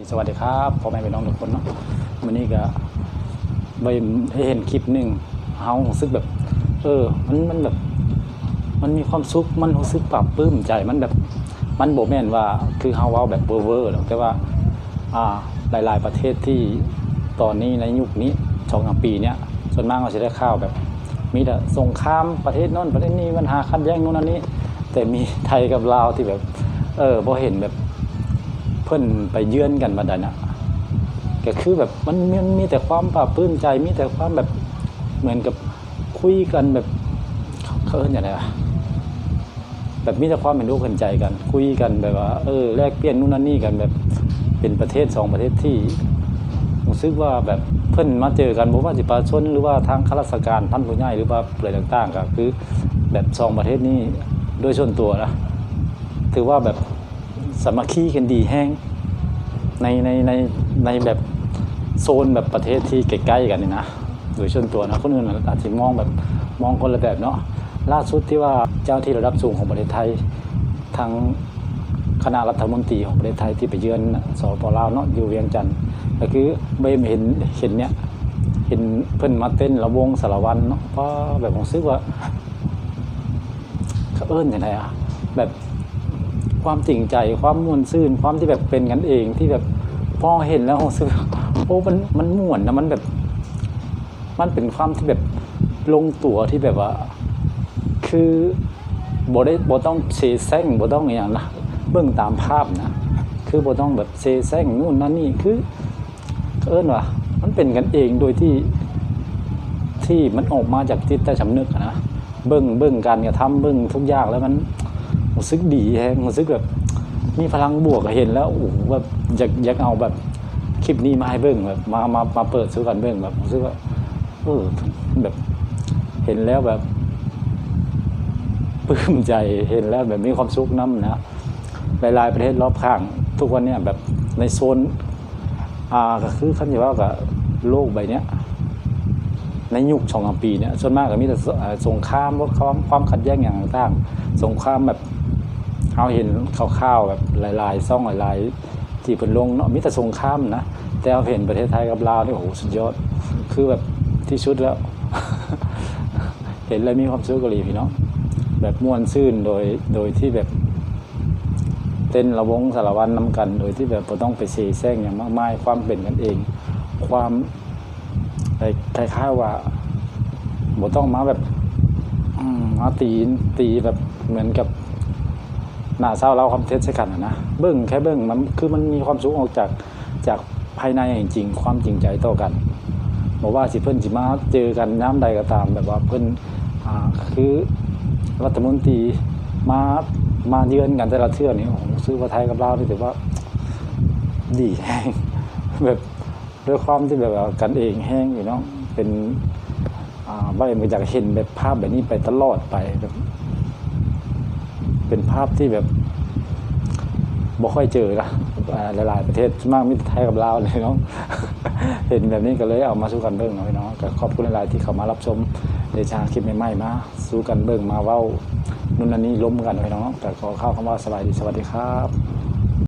ສະຫວັດດີຄັບ ພໍ່ແມ່ພີ່ນ້ອງທຸກຄົນເນາະ. ມື້ນີ້ກະໄດ້ເຫັນຄລິບໜຶ່ງ ເຮົາຮູ້ສຶກແບບ ເອີ ມັນ ມັນແບບ ມັນມີຄວາມສຸກ ມັນຮູ້ສຶກປາບປຶ້ມໃຈ ມັນແບບ ມັນບໍ່ແມ່ນວ່າຄືເຮົາເວົ້າແບບເວີໆດອກ ແຕ່ວ່າ ອ່າ ຫຼາຍໆປະເທດທີ່ຕອນນີ້ ໃນຍຸກນີ້ ສອງສາມປີເນີ້ຍ ສ່ວນມາກເຮົາຊິໄດ້ຂ່າວແບບ ມີແຕ່ສົງຄາມປະເທດໂນ້ນປະເທດນີ້ ບັນຫາຂັດແຍ່ງໂນ້ນອັນນີ້ ແຕ່ມີໄທກັບລາວທີ່ແບບ ເອີ ບໍ່ເຫັນແບບ ເພິ່ນໄປເຢືອນກັນປານໃດນະ ກໍຄືແບບມັນ ມັນມີແຕ່ຄວາມປາບປຶ້ມໃຈ ມີແຕ່ຄວາມແບບ ເໝືອນກັບຄຸຍກັນແບບ ເຂົາເອີ້ນຫຍັງໃດວະ ແບບມີແຕ່ຄວາມເຫັນອົກເຫັນໃຈກັນ ຄຸຍກັນແບບວ່າ ເອີ ແລກປ່ຽນໂນ້ນອັນນີ້ກັນ ແບບເປັນປະເທດສອງປະເທດທີ່ຮູ້ສຶກວ່າແບບເພິ່ນມາເຈີກັນ ບໍ່ວ່າຊິປະຊາຊົນ ຫຼືວ່າທາງຂ້າລາຊະການ ທ່ານຜູ້ໃຫຍ່ ຫຼືວ່າຜູ້ໃດຕ່າງໆ ກໍຄືແບບສອງປະເທດນີ້ ໂດຍສ່ວນຕົວນະ ຖືວ່າແບບ ສາມັກຄີກັນດີແຮງ ໃນ ໃນ ໃນ ໃນແບບໂຊນແບບປະເທດທີ່ໃກ້ໆກັນນີ້ນະ. ໂດຍສ່ວນຕົວນະ ຄົນອື່ນອາດຊິມອງແບບ ມອງຄົນລະແບບເນາະ. ລ່າສຸດທີ່ວ່າເຈົ້າໜ້າທີ່ລະດັບສູງຂອງປະເທດໄທ ທັງຄະນະລັດຖະມົນຕີຂອງປະເທດໄທທີ່ໄປເຢືອນ ສປປ ລາວເນາະ ຢູ່ວຽງຈັນ ກໍຄືໄດ້ເຫັນ ເຫັນເນີ້ຍ ເຫັນເພິ່ນມາເຕັ້ນລຳວົງສາລະວັນເນາະ ປ້າ ແບບຮູ້ສຶກວ່າ ເຂົາເອີ້ນຈັ່ງໃດອະ ແບບຄວາມຈິງໃຈ ຄວາມມ່ວນຊື່ນ ຄວາມທີ່ແບບເປັນກັນເອງ ທີ່ແບບພໍເຫັນແລ້ວຮູ້ສຶກ ໂອ້ ມັນ ມັນມ່ວນນະ ມັນແບບ ມັນເປັນຄວາມທີ່ແບບລົງຕົວ ທີ່ແບບວ່າ ຄືບໍ່ໄດ້ ບໍ່ຕ້ອງເຊແຊງ ບໍ່ຕ້ອງອີ່ຫຍັງນະ ເບິ່ງຕາມພາບນະ ຄືບໍ່ຕ້ອງແບບເຊແຊງໂນ້ນນັ້ນນີ້ ຄື ເອີ້ນວ່າມັນເປັນກັນເອງໂດຍທີ່ ທີ່ມັນອອກມາຈາກຈິດໃຕ້ສຳນຶກຫັ້ນນະ ເບິ່ງ ເບິ່ງການກະທຳ ເບິ່ງທຸກຢ່າງແລ້ວມັນຮູ້ສຶກດີແຮງ ຮູ້ສຶກແບບມີພະລັງບວກ ເຫັນແລ້ວ ໂອ້ໂຫ ແບບຢາກ ຢາກເອົາແບບຄລິບນີ້ມາໃຫ້ເບິ່ງ ແບບມາ ມາ ມາເປີດສູ່ກັນເບິ່ງ ແບບຮູ້ສຶກວ່າ ເອີ ແບບເຫັນແລ້ວແບບປຶ້ມໃຈ ເຫັນແລ້ວແບບມີຄວາມສຸກນຳນະ. ຫຼາຍໆປະເທດລອບຂ້າງທຸກວັນເນີ້ຍ ແບບໃນໂຊນ ອ່າ ກໍຄືຄັນຊິເວົ້າກໍໂລກໃບເນີ້ຍ ໃນຍຸກສອງສາມປີເນີ້ຍ ສ່ວນມາກກໍມີແຕ່ ເອີ ສົງຄາມ ຄວາມ ຄວາມຂັດແຍ່ງຫຍັງຕ່າງໆ ສົງຄາມແບບ ເຮົາເຫັນຂ່າວໆແບບຫຼາຍໆຊ່ອງຫຼາຍໆທີ່ເພິ່ນລົງເນາະ ມີແຕ່ສົງຄາມນະ ແຕ່ເຮົາເຫັນປະເທດໄທກັບລາວນີ້ ໂອ້ໂຫ ສຸດຍອດ ຄືແບບທີ່ສຸດແລ້ວ ເຫັນແລ້ວມີຄວາມສຸກອີ່ຫຼີພີ່ນ້ອງ ແບບມ່ວນຊື່ນໂດຍ ໂດຍທີ່ແບບ ເຕັ້ນລຳວົງສາລະວັນນຳກັນ ໂດຍທີ່ແບບບໍ່ຕ້ອງໄປເສແສ້ງຫຍັງມາກມາຍ ຄວາມເປັນກັນເອງ ຄວາມ ຄ້າຍໆວ່າບໍ່ຕ້ອງມາແບບ ອືມ ມາຕີ ຕີແບບເໝືອນກັບໜ້າເສົ້າເລົ່າຄວາມເທັດໃສ່ກັນຫັ້ນນະ ເບິ່ງ ແຄ່ເບິ່ງມັນ ຄືມັນມີຄວາມສຸກອອກຈາກ ຈາກພາຍໃນຈິງໆ ຄວາມຈິງໃຈຕໍ່ກັນ ບໍ່ວ່າຊິເພິ່ນຊິມາເຈີກັນຍາມໃດກໍຕາມ ແບບວ່າເພິ່ນ ອ່າ ຄືລັດຖະມົນຕີມາ ມາເຢືອນກັນແຕ່ລະເທື່ອນີ້ ໂອ້ໂຫ ຮູ້ສຶກວ່າໄທກັບລາວນີ້ຖືວ່າດີແຮງ ແບບດ້ວຍຄວາມທີ່ແບບວ່າກັນເອງແຮງພີ່ນ້ອງ ເປັນ ອ່າ ໄວ້ ມັນຢາກເຫັນແບບພາບແບບນີ້ໄປຕະຫຼອດໄປ ແບບເປັນພາບທີ່ແບບບໍ່ຄ່ອຍເຈີນະ ອ່າ ຫຼາຍໆປະເທດ ສ່ວນມາກມີແຕ່ໄທກັບລາວນີ້ເນາະ ເຫັນແບບນີ້ກໍເລີຍເອົາມາສູ່ກັນເບິ່ງເນາະພີ່ນ້ອງ. ກໍຂອບຄຸນຫຼາຍໆທີ່ເຂົ້າມາຮັບຊົມ ເດຈະຫາຄລິບໃໝ່ໆມາສູ່ກັນເບິ່ງ ມາເວົ້າໂນ້ນນັ້ນນີ້ລົມກັນເນາະພີ່ນ້ອງ. ກໍຂໍກ່າວຄຳວ່າສະບາຍດີ ສະຫວັດດີຄັບ.